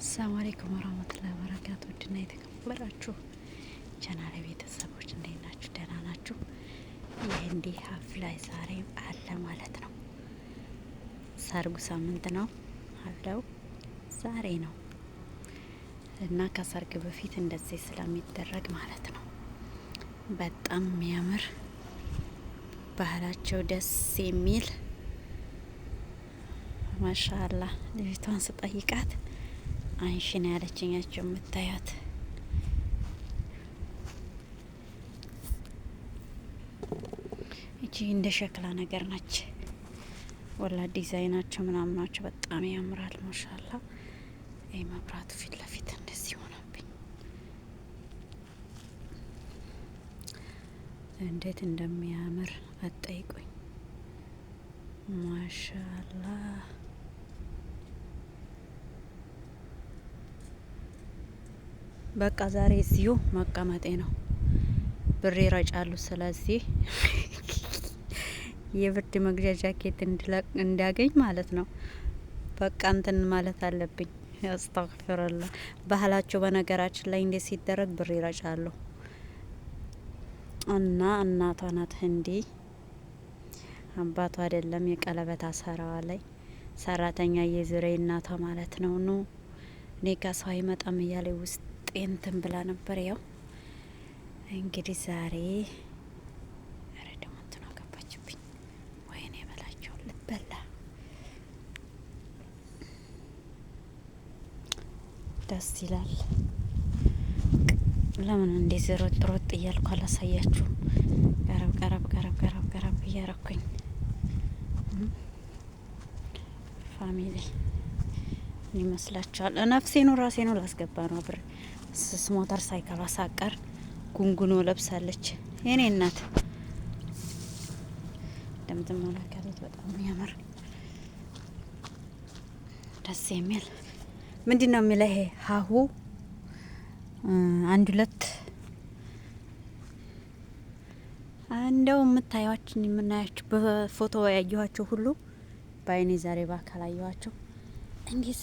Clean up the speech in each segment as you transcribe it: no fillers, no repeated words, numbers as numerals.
السلام عليكم ورحمة الله وبركاته። ውድና የተከበራችሁ ቻናል ቤተሰቦች እንዴት ናችሁ? ደህና ናችሁ? የህንዲ حفلة ዛሬ አለ ማለት ነው። ሰርጉ ሳምንት ነው፣ حفلة ው ዛሬ ነው እና ከሰርግ በፊት እንደዚህ ስለሚደረግ ማለት ነው። በጣም የሚያምር ባህላቸው ደስ የሚል ما شاء الله። ልጅቷን ስጠይቃት አንሽን ያለችኛቸው የምታያት እቺ እንደ ሸክላ ነገር ናች። ወላ ዲዛይናቸው ምናምናቸው በጣም ያምራል። ما شاء الله። ይህ መብራቱ ፊት ለፊት እንደዚህ ሆነብኝ፣ እንዴት እንደሚያምር አትጠይቁኝ። ما شاء الله። በቃ ዛሬ እዚሁ መቀመጤ ነው። ብር ይረጫሉ። ስለዚህ የብርድ መግዣ ጃኬት እንዳገኝ ማለት ነው። በቃ እንትን ማለት አለብኝ። أستغفر الله። ባህላቸው በነገራችን ላይ እንዴት ሲደረግ ብር ይረጫሉ። እና እናቷ ናት ህንዲ፣ አባቷ አይደለም። የቀለበት አሰራዋ ላይ ሰራተኛ የዝሬ እናቷ ማለት ነው። ኑ እኔ ጋ ሰው አይመጣም እያለ ውስጥ እንትን ብላ ነበር። ያው እንግዲህ ዛሬ ኧረ ደግሞ እንትኗ ገባችብኝ። ወይኔ በላቸው ልበላ። ደስ ይላል። ለምን እንደዚህ ሮጥ ሮጥ እያልኩ አላሳያችሁም? ቀረብ ቀረብ ቀረብ ቀረብ ቀረብ እያረኩኝ family ይመስላችኋል? ነፍሴኑ ራሴኑ ላስገባ ነው ብር ስስ ሞተር ሳይክል አሳቀር ጉንጉኖ ለብሳለች የኔ እናት። እንደምትመለከቱት በጣም የሚያምር ደስ የሚል ምንድን ነው የሚለው ይሄ ሀሁ አንድ ሁለት እንደው የምታዩዋችን የምናያቸው በፎቶ ያየኋቸው ሁሉ በአይኔ ዛሬ በአካል አየኋቸው። እንዴት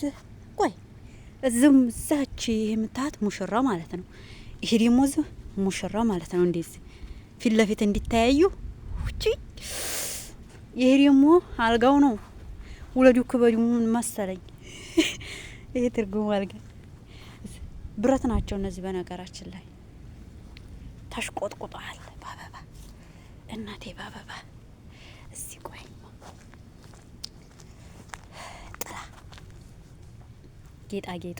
ቆይ እዝም እዛች ይሄ የምታያት ሙሽራ ማለት ነው። ይሄ ደግሞ እዚህ ሙሽራ ማለት ነው። እንዴት ፊት ለፊት እንዲታያዩ ውጪ። ይሄ ደግሞ አልጋው ነው። ውለዱ ክበዱ መሰለኝ። ይሄ ትርጉሙ አልጋ ብረት ናቸው እነዚህ። በነገራችን ላይ ተሽቆጥቁጠዋል በአበባ እናቴ በአበባ። እስቲ ቆይ ጥላ ጌጣጌጡ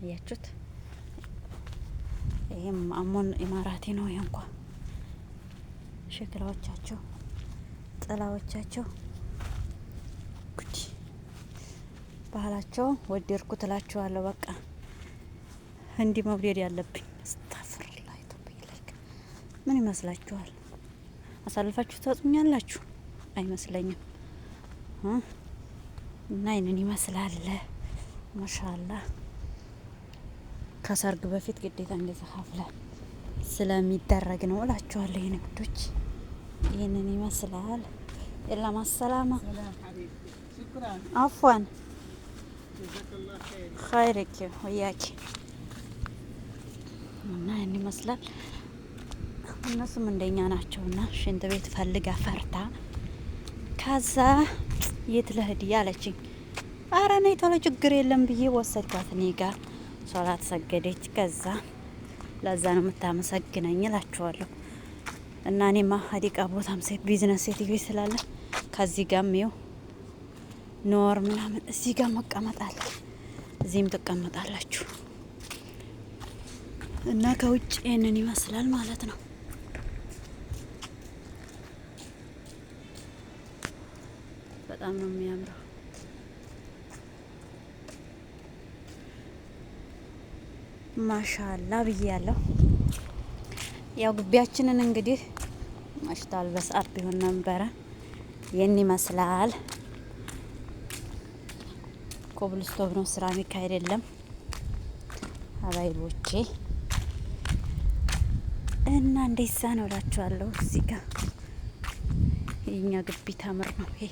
እያችሁት። ይሄም አሞን ኢማራቲ ነው። ይሄ እንኳ ሸክላዎቻቸው ጥላዎቻቸው ጉዲ ባህላቸው ወደድኩት እላችኋለሁ። በቃ እንዲህ መውደድ ያለብኝ أستغفر الله ኢትዮጵያ like ምን ይመስላችኋል? አሳልፋችሁ ታጹኛላችሁ? አይመስለኝም። እና ይህንን ይመስላል። ما شاء الله። ከሰርግ በፊት ግዴታ እንደዚህ حفلة ስለሚደረግ ነው እላችኋለሁ። ይሄን ንግዶች ይህንን ይመስላል። يلا مع السلامة። عفوا خيرك وياك። እና ይህን ይመስላል። እነሱም እንደኛ ናቸውና ሽንት ቤት ፈልጋ ፈርታ ከዛ የት ልሂድ ያለችኝ፣ አረ ነይ ቶሎ ችግር የለም ብዬ ወሰድኳት እኔ ጋር ሶላት ሰገደች። ከዛ ለዛ ነው የምታመሰግነኝ እላችኋለሁ። እና እኔማ حديقة ቦታም ሴት ቢዝነስ ሴትዮ ስላለ ከዚህ ጋርም ይኸው ኖር ምናምን እዚህ ጋር መቀመጥ አለ። እዚህም ትቀመጣላችሁ እና ከውጭ ይህንን ይመስላል ማለት ነው። በጣም ነው የሚያምረው። ማሻላ ብዬ ያለው ያው ግቢያችንን እንግዲህ መሽቷል። በሰዓት ቢሆን ነበረ። ይህን ይመስላል። ኮብልስቶቭ ነው፣ ሴራሚክ አይደለም። አባይቦቼ እና እንደዛ ነው እላችኋለሁ። እዚህ ጋር የኛ ግቢ ታምር ነው ይሄ።